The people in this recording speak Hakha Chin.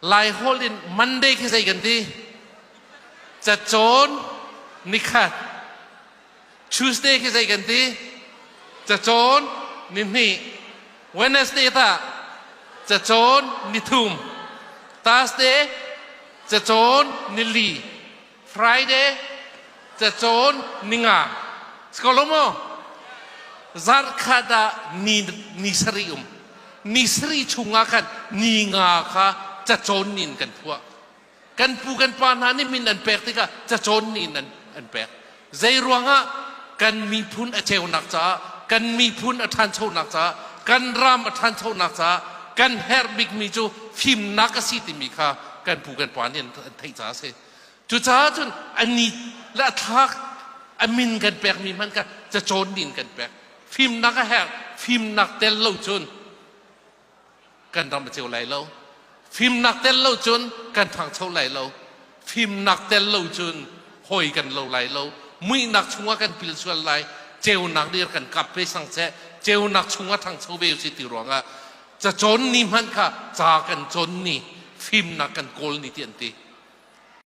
Laiholh in Monday khi zei kan ti? Cacawn nikhat. Tuesday khi zei kan ti? Cacawn nihnih. Wednesday tah cacawn nithum. Thursday cacawn nili. Friday cacawn ninga. Sikolo maw? Zarhkhat ah ni ni sarih um. Ni sarih chungah khan ni nga kha cacawn ni in kan phuah. Kan pu kan pa hna nih min an pek tikah cacawn ni in an pek. Zei ruangah kan miphun a ceunak caah, kan miphun a ṭhanchonak caah, kan ram a ṭhanchonak caah kan herh bikmi cu fimnak a si timi kha kan pu kan pa nih an theih caah a si. Cucaah cun a ni le a thlak a min kan pekmi hmanh kha cacawn ni in kan pek. Fimnak a herh, fimnak tel lo cun kan ram a ceu lai lo. Fimnak tel lo cun kan ṭhangcho lai lo. Fimnak tel lo cun hawi kan lo lai lo. Muihnak chungah kan pil sual lai. Ceunak nih kan kap ve sang seh. Ceunak chungah ṭhangcho ve usih ti ruangah cacawn ni hmanh kha ca kan cawn ni, fimnak kan kawl ni ti an ti.